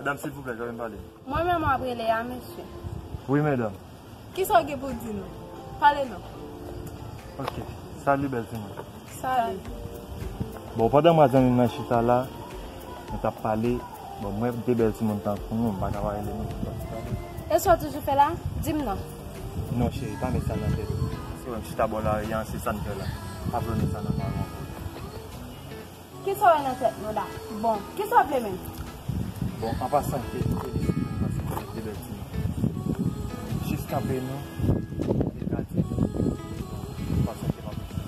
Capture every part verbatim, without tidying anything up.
Madam, silvouplè, jan m pale. Mwen menm w ap rele a, mesye. Wi, medam. Kisa w gen pou w di nou? Pale non. Ok. Salut, bèl timoun. Salut. Bon, pandan mwen ak zanmi m nan chita la, nou t ap pale. Bon, mwen de bèl timoun tankou nou, m pa ka pa rele nou. E sa w toujou fè la? Di m non. Non, cheri, pa met sa nan tèt ou. Se wè m chita bò lari an, se sa n fè la. Pa vle met sa nan pawòl. Kisa w wè nan tèt nou la? Bon, kisa w vle menm? Bon, an pasan, ke, ke li sou nou, paske nou te bèl timoun. Jis kanpe nou, e ka di nou, an pasan, ke pa posib.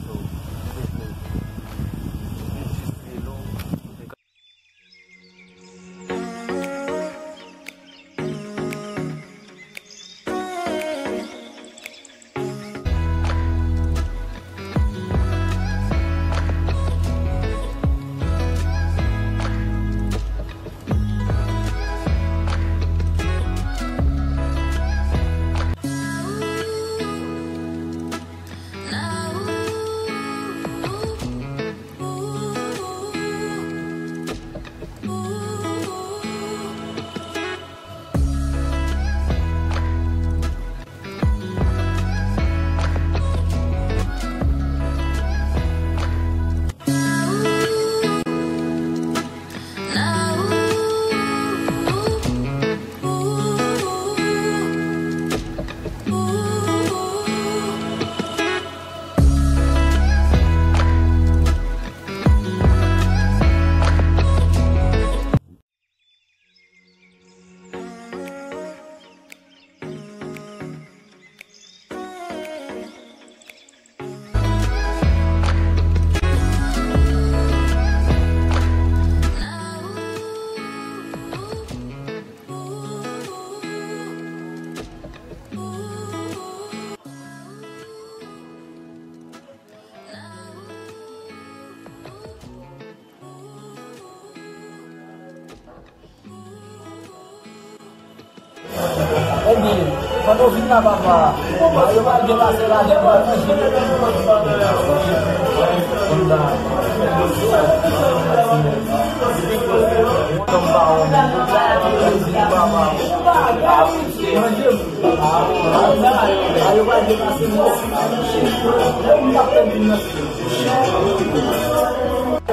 So, nou te vle, nou te jis rele w. Ebyen, pandan w vin la, papa, yo pral byen pase la, gen bon manje. Kòm pawòl, papa. Manje. A, yo pral byen pase, non. Lè moun ap fè vin nan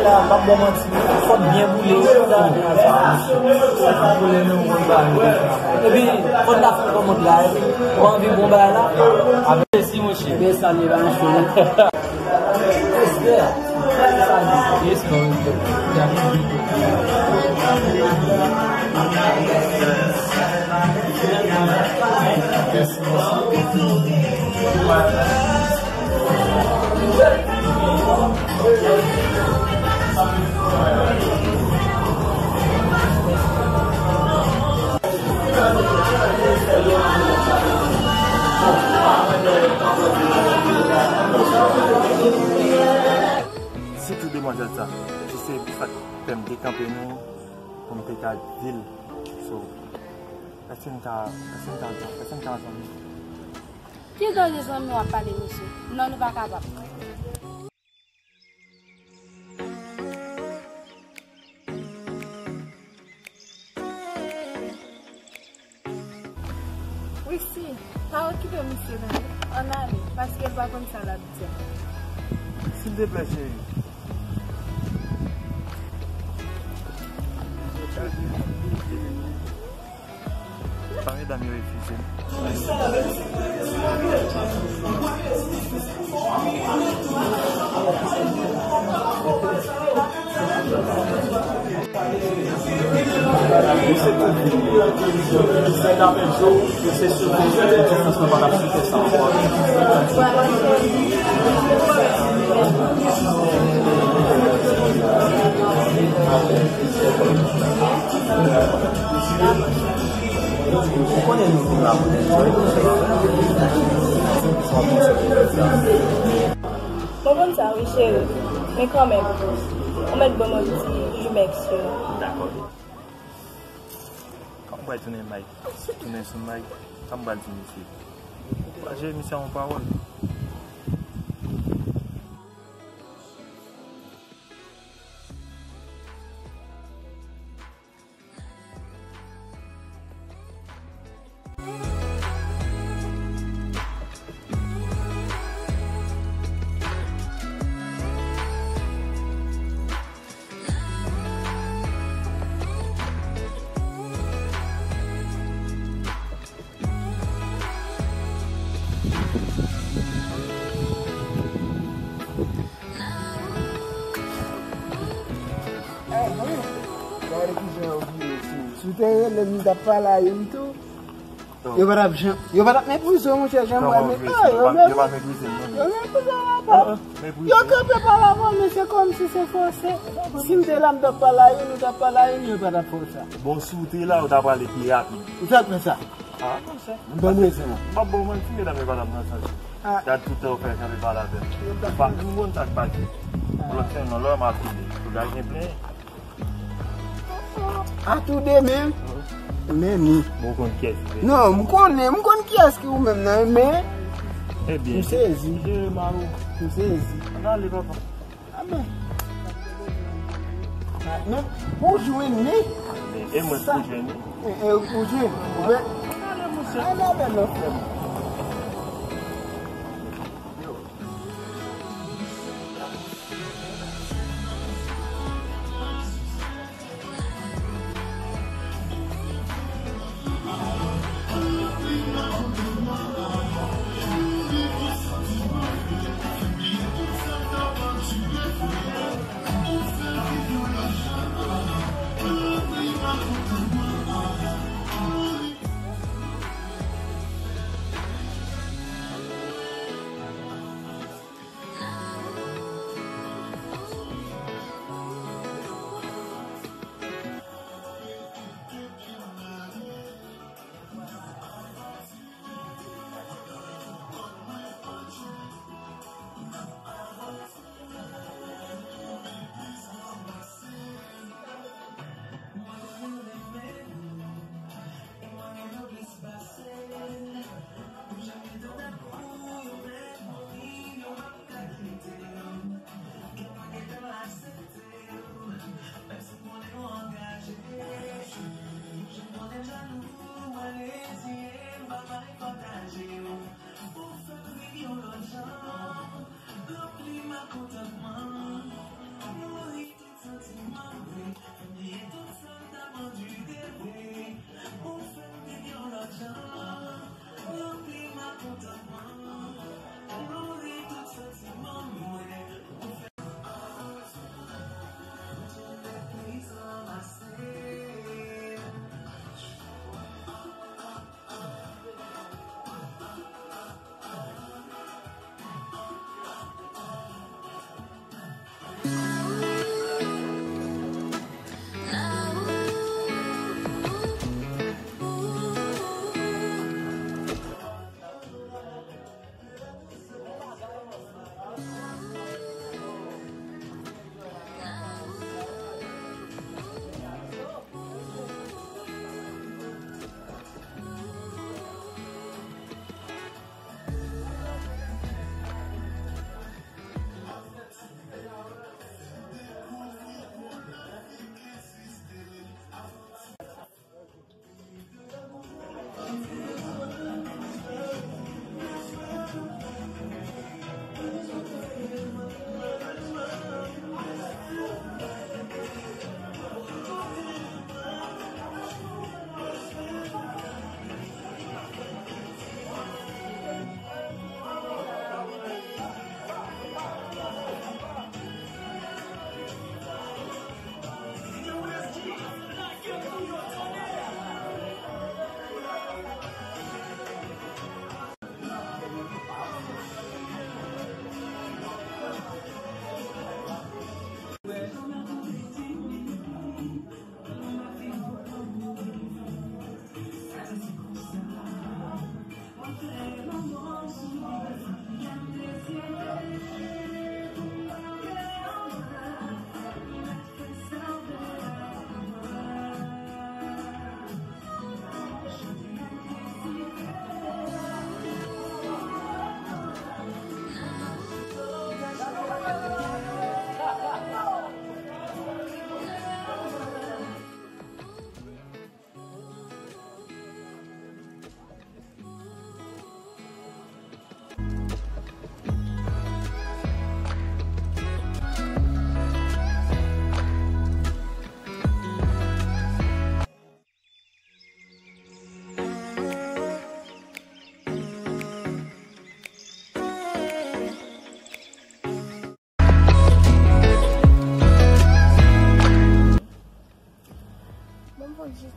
La, m p ap ba w manti, fò n byen boule. Epi, fò n ta fè kòmand la, epi, ou anvi bon bagay la? Mèsi, monchè. Bèl salye, pa yon cho. Respè. Respè, respè. Mèsi, mèsi. Sitou demwazèl sa, se, se sa k fè m dekanpe nou, pou m te ka di l. So, èske n ka, èske n ka, èske n ka ansanm? Ki jan de zanmi w ap pale, mesye? Non, nou pa kapab. Wi, si, pa okipe misye, tande. Ann ale, paske l pa konn sa l ap di a. Silteplè, cheri. Pa medam yo refize m. Misye tout vin. Misye t ap enjoy, misye sou konfyans mwen pa t ap sou tè sa ankò. Ou konnen nou vin la pou nou jwe. Mwen konn sa wi, cheri. Men kanmenm, ou mèt ban mwen ti Jumex yo. Dakò. Kòman m pral tounen mic? Si w tounen sou mic, sa m pral di misye? Ou pral jere misye a yon pawòl. Gade kijan yo vire sou. Si w te rele m, m t ap pale a youn tou. Yo pa t ap jan, yo pa t ap meprize w, monchè, jan m wè men. Ah, yo pa meprize m, non. Yo meprize w apa. Yo kanpe pa la, men se kòmsi se fòse. Si m te la, m t ap pale a youn, ou t ap pale a youn, yo pa t ap fè w sa. Bon, si w te la, ou ta prale pi rapid. Ou t ap fè sa. Ah, konsa. M ban m rezon an. M p ap ba w manti, medam yo pa t ap nan sans yo. Gad tout tan yo fè kanpe pale avè m. M pa, m konn sa k pase. Lòt sèl non, lè m ap fini. Ou gade gen plenyen. A tou de menm. Men ni. Bon, ou konn kiyès ki te. Non, m konnen, m konn kiyès ki ou menm nan, men. Ebyen, m sezi. Jere mal ou. M sezi. Ann ale, papa. Amen. Men, pou jwenn li. E mwen pou jwenn li. E, e, pou jwenn. Ou wè? Ann ale, monchè. Ann ale, non, frè m.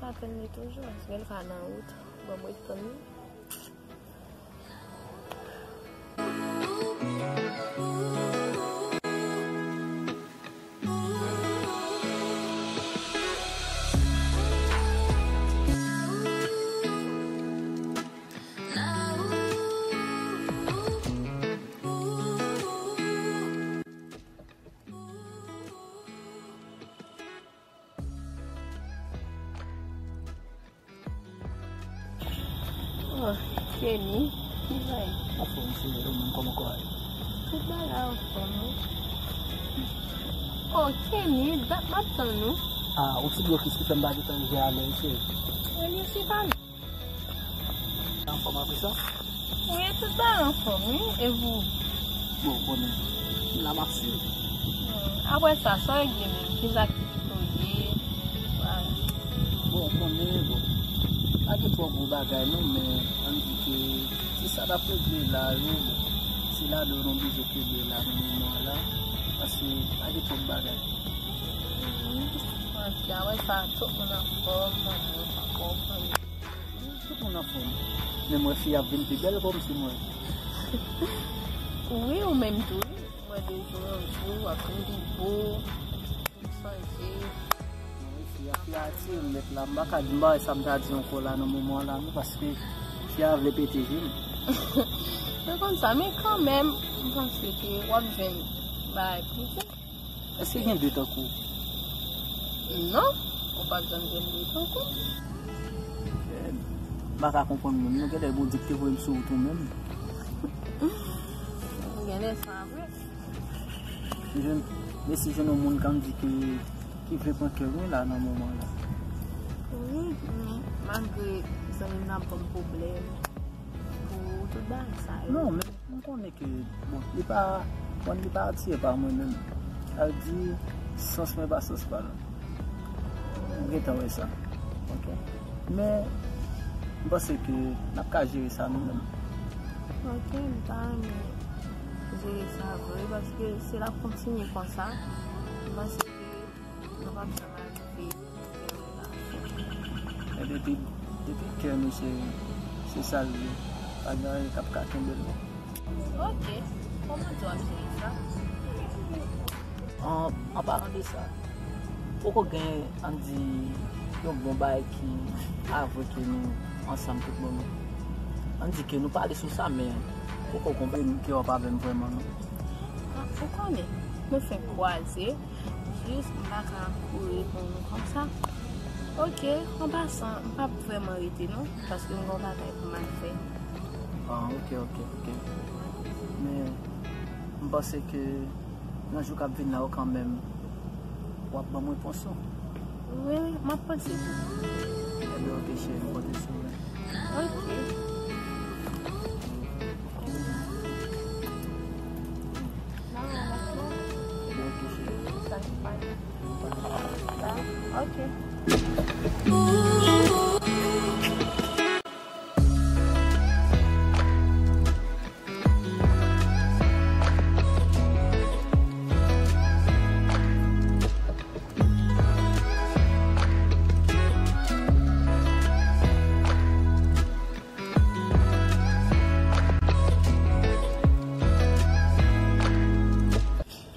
Atann li toujou, èske l ka nan wout? Bon, mwen tann li. Oh, Kenny, ki bagay? Anfòm, cheri, ou menm, kòman kò a ye? Tout bagay anfòm, wi. Oh, Kenny, dat m ap tann ou. Ah, ou ti blokis ki fè m pa gentan rive a lè, cheri. Elise pa. Anfòm apre sa? Wi, tout bagay anfòm, wi. E vou? Bon, konnen. M la m ap swiv. Hmm, apre sa, sa w gen menm? Ki aktivite w ye? Vwala. Bon, konnen, bon. Pa gen twò gwo bagay, non, men ann di ke ti sa n ap regle la yo, bon, se ladan yo nou oblije kenbe la nan moman an la. Paske pa gen twòp bagay. Hmm, m santi a, wè sa, tout moun anfòm, manman, papa, fanmi. Tout moun anfòm. Men m wè fi ap vin pi bèl kòmsi mwen. Wi, ou menm tou, wi. Mwen de jou an jou, w ap vin pi bo, vin chanje. Fi a, fi a atire m nèt la. M pa ka di, m pa wè sa m ta di ankò la nan moman an la, non, paske fi a vle pete je m. Mwen konn sa, men kanmenm, m panse ke w ap jwenn bagay pou di. Èske gen de tankou w? Non, ou pa t janm jwenn de tankou m. Eh, m pa ka konprann menm. Non, genlè Bondye ki te voye m sou wout ou menm. Genlè sa vre. Jwenn, mesi jwenn yon moun k ann di ke, ki vle pran kè w wi la nan moman la. Wi, men malgre zanmi m nan ap ban m pwoblèm pou tout bagay sa yo. Non, men M konnen ke, bon, li pa, bon, li pa atire pa mwen menm. Sa vle di, sans mwen pa sans pa l. Ou gentan wè sa. Ok. Men, m panse ke n ap ka jere sa nou menm. Ok, m ta renmen jere sa vre, paske si l ap kontinye konsa, m panse ke nou p ap janm arive. E depi, depi kè nou se, se sa l ye. Pa gen anyen k ap ka kenbe l non. Ok. Kòman w ap jere sa? An, an palan de sa, poko gen, ann di, yon bon bagay ki avwe ke nou ansanm tout moman. Ann di ke nou pale sou sa, men poko konprann ke w ap avè m vrèman non. Ah, ou konnen, nou fenk kwaze. Jis m pa ka kouri pou nou konsa. Ok, an pasan, m p ap vrèman rete non, paske m gen yon bagay pou m al fè. Ah, ok, ok, ok. Men, m panse ke nan jou k ap vin la yo kanmenm, w ap ban m repons ou. Wi, wi, m ap panse tou. Ebyen, ok, cheri, m konte sou ou. Ok.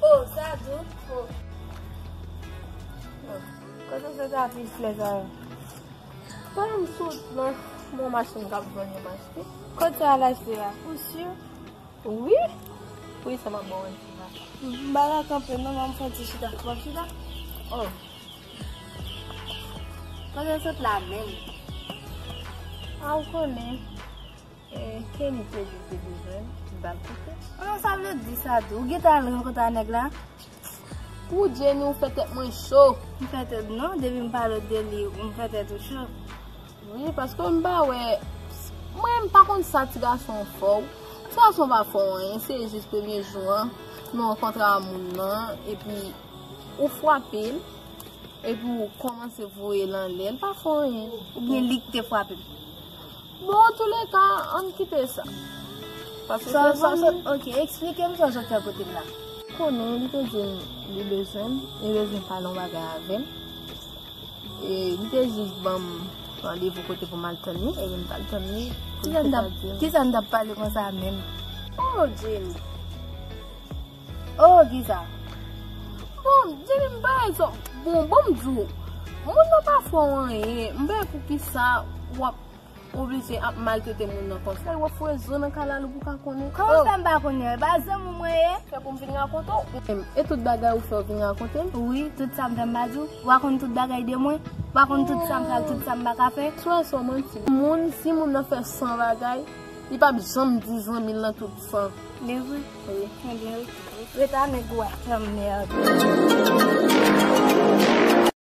Oh, sa dou. Oh. Oh. Kote w sot afiche flè sa yo? Bon, m sot nan yon machin k ap vann yo m achte. Kote w al achte a? Ou si? Wi. Wi, sa m ap ba w chita. M pa ka kanpe non, ban m fè yon ti chita. W ap chita? Oh. Kote w sot la menm? A, ou konnen. Eh, Kenny te di l te bezwen m, m t al koute. Kòman sa vle di sa tou? Ou gentan al rankontre a nèg la? Pou Jenny, ou fè tèt mwen cho. M fè tèt, non, depi m pale w de li, m fè tèt ou cho. Wi, paske m pa wè, mwen, m pa konn sa ti gason fè w. Ti gason pa fè w anyen, se jis premye jou an, nou rankontre a moun nan, epi ou frape l. Epi w kòmanse voye l anlè, l pa fè w anyen. Oubyen li ki te frape m? Bon, antouleka, ann kite sa. Paske sa, sa, sa, ok, eksplike m sa w sot fè kote m la. Konnen li te di m li bezwen m, li bezwen pale yon bagay avè m. E, li te jis ban m randevou kote pou m al tann li, epi m t al tann li. Kisa n t ap, kisa n t ap pale konsa menm? Oh, Jenny. Oh, kisa? Bon, Jenny, m pa egzanp. Bon, bon, m di w, moun nan pa fè w anyen. M pa pou kisa w ap oblije ap maltrete moun nan konsa. W ap foure zo nan kalalou pou ka konnen. Kòman w fè m pa konnen? E pa zanmi w mwen ye? Fè pou m vin rakonte w. E tout bagay ou fè w vin rakonte m? Wi, tout sa m fè m pa di w. Ou pa konn tout bagay de mwen. Ou pa konn tout sa m fè ak tout sa m pa ka fè. Sou sa w manti. Moun, si moun nan fè san bagay, li p ap janm di zanmi l nan tout san. Li vre? Wi. Ebyen, wi. Reta nèg ou a fè m mèd.